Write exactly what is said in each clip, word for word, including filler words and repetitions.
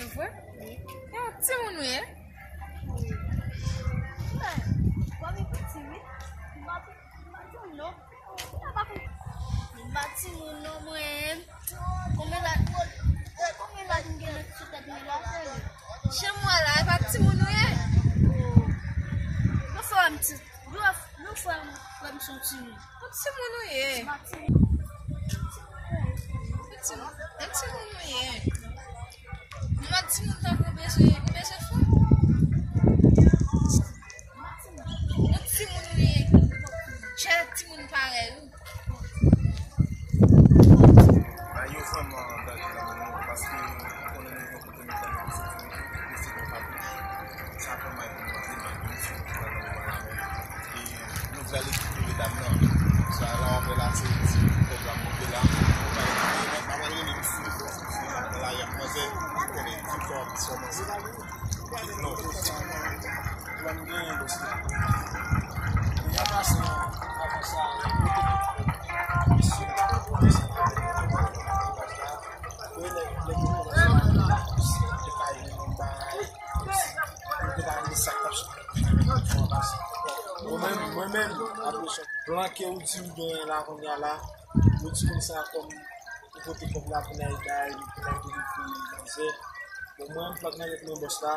Ou vre? Yon timoun ou ye? Wi. Mwen, mwen piti wi. M pa timoun non. M pa timoun non mwen. Konbyen laj, konbyen laj m gen sou tèt mwen la, cheri? Jan m wè la, e pa timoun ou ye? Yon frè m ti, yon, yon frè m, frè m se yon timoun. Yon timoun ou ye? M pa timoun. Yon timoun, yon timoun ou ye? Yon timoun tankou w bezwen, ou bezwen fou? Yon timoun ou ye? Chè timoun parèy ou. Bagay yo vrèman danje nan men nou, paske ou konnen nou gen yon kote nou pral nan sekirite, nou se yon patwouy. Sa fè m al pou nou mande, mande misye pou pral nan moman la menm. E nouvèl ekip ki rele dam nan. Sa la w ap wè la, se ti kòb la monte la. Ou pa rele, pa rele misye, misye nan lari ak manzè, ou konnen tout sa w ap sòmanse. Lè m genyen dosye a. Deja pase nan avan sa, yo pote tout misye nan pwosè nan paj la. Yo nèg, nèg yo kòmanse la, yo te ka jwenn yon bagay, yo te ka jwenn sa k t ap sot nan pase. Mwen menm, mwen menm, apre sa, plan ke ou di ou genyen la kounye a la, ou di konsa kòm ou pote kòb la pou n al bay, pou n al delivre manzè. Bon, mwen, m pa t nan lèt mwen bòs la.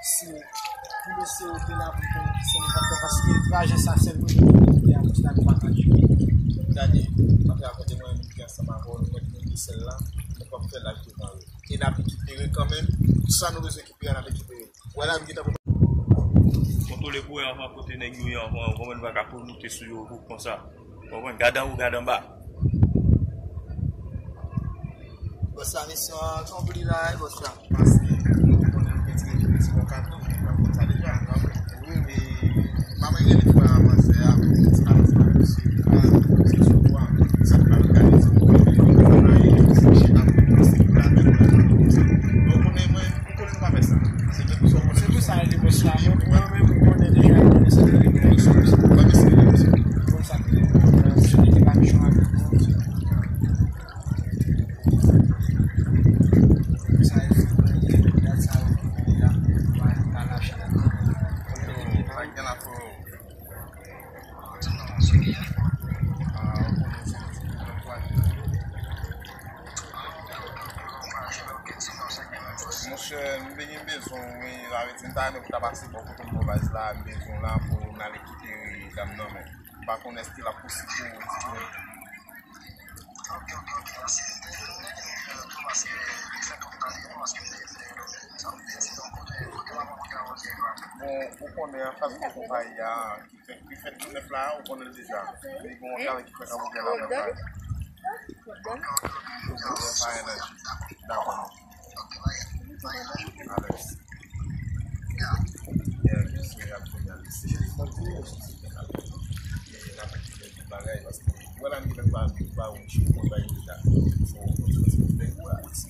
Si pou mesye yo te la pou konn kisa nou t ap fè, paske trajè sa sèl mwen menm ki te a bòs la, nou pa ka jwe. Gade, m ap rakonte mwen menm ki ansanm avè w, nou mèt nou de sèl la, nou p ap fè laj devan yo. E n ap rekipere kanmenm, sa nou bezwen rekipere a, n ap rekipere. Wè la, m gentan. Kontwole pou wè anvan kote nèg yo ye anvan, kòman nou pa ka moute sou yo konsa. Konprann? Gad anwo, gad anba. Bòs la, misyon an konpli la, wi, bòs la. Paske nou konnen nou gen ti, ti bon katon, nou konn sa deja, non? Wi, wi. Manman gen de fwa avanse a, se pa, se pa, se pa, se sou pwa, se pa gade, se pa, nou konnen mwen, nou konnen nou pa fè sa. Se pou sa, se pou sa, mwen, mwen menm, mwen konnen deja, mwen konnen sa, mwen konnen sa, mwen konnen sa. Monchè, m te gen bezwen w, wi, avèti m ta renmen pou ta pase bò kote m bò baz la, m bezwen w la pou n al rekipere dam nan, men m pa konnen èske l ap posib pou w disponib. Bon, ou konnen anfas de konpayi a ki fèt, ki fèt nèf la, ou konnen l deja. Li gen yon travay ki fèt nan wout la menm la. Dakò. Alex. Yeah, misye ap fè Alex. Bagay, paske, wè la, m gentan ba, ba ou, m konn bagay deja. So, konn se, konn se,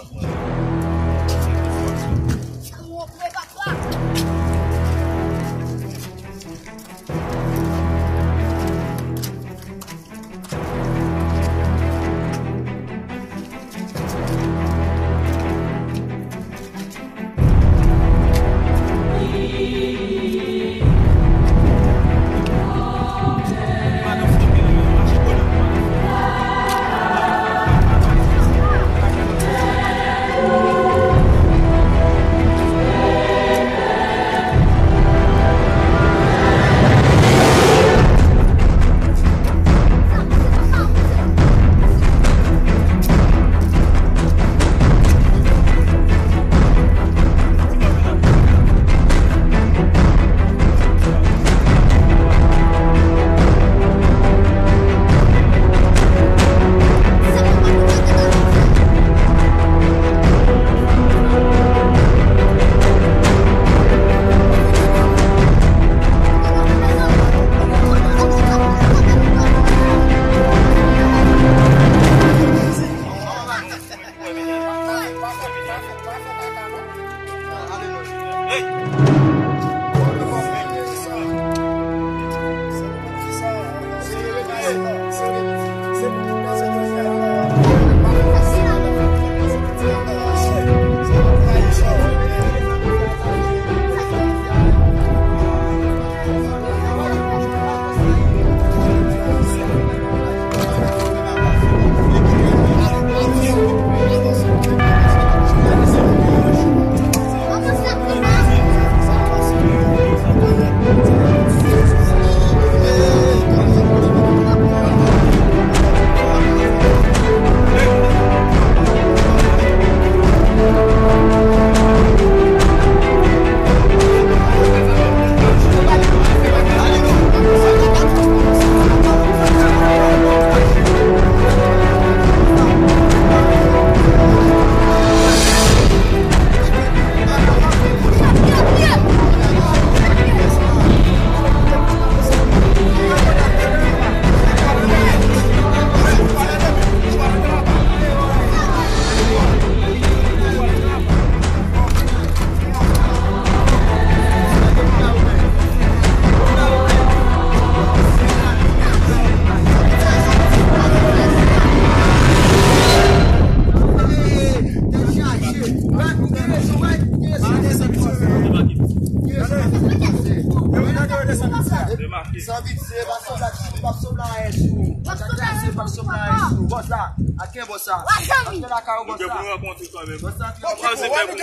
Papa. Bòs la, atake bòs la. Antre lakay ou, bòs la. Bòs la, antre lakay ou.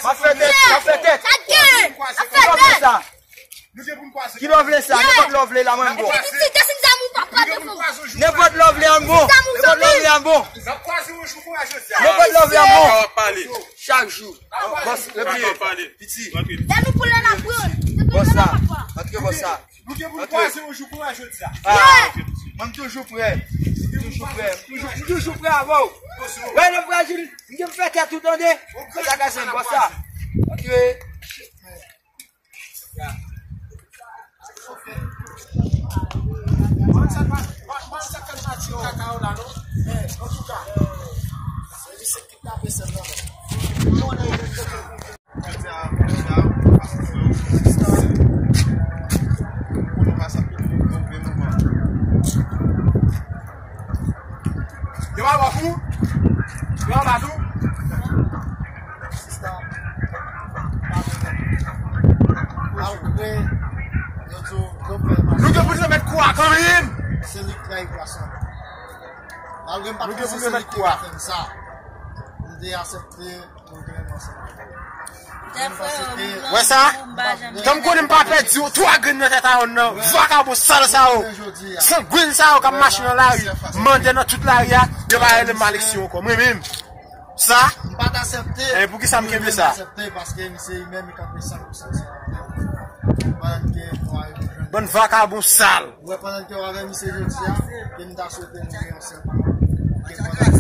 Mwen fè tèt, mwen fè tèt. Ki lè w vle sa? Nenpòt lè w vle la, mwen bon. Nenpòt lè w vle, mwen bon. Nenpòt lè w vle, mwen bon. Nenpòt lè w vle, mwen bon. Chak jou. Bòs, repye. Piti. Bòs la. Antre, bòs la. Antre. Ah, mwen toujou prè. Toujou prè. Toujou, toujou prè avè w. Wè, lè frajil, m te fè tèt ou tande. Sa ka sen bòs la. Antre. Yo pa ba fou. Malgre yo di w, yo fè mache. Nou gen pou nou met kou a kanmenm. Se li k trayi plas la. Malgre m pa panse se li ki ta fè m sa, m te aksepte pou l te menm ansanm avè l. Wè sa? Tanm konnen m pa pèdi twa grenn nan tèt a yonn nan. Vakabon sal sa yo. Sangwen sa yo k ap mache nan lari. Mande nan tout lari a. Yo pa rele m Alexis ankò. Mwen menm. Sa? M pa t aksepte. E poukisa m kenbe sa? Aksepte paske misye li menm li kanpe san pou san. Pandan ke mwa yo jwenn. Bann vakabon sal. Wè pandan ke w avè misye jodi a, ke m ta swete nou gen yon sèl pawòl. Ke pandan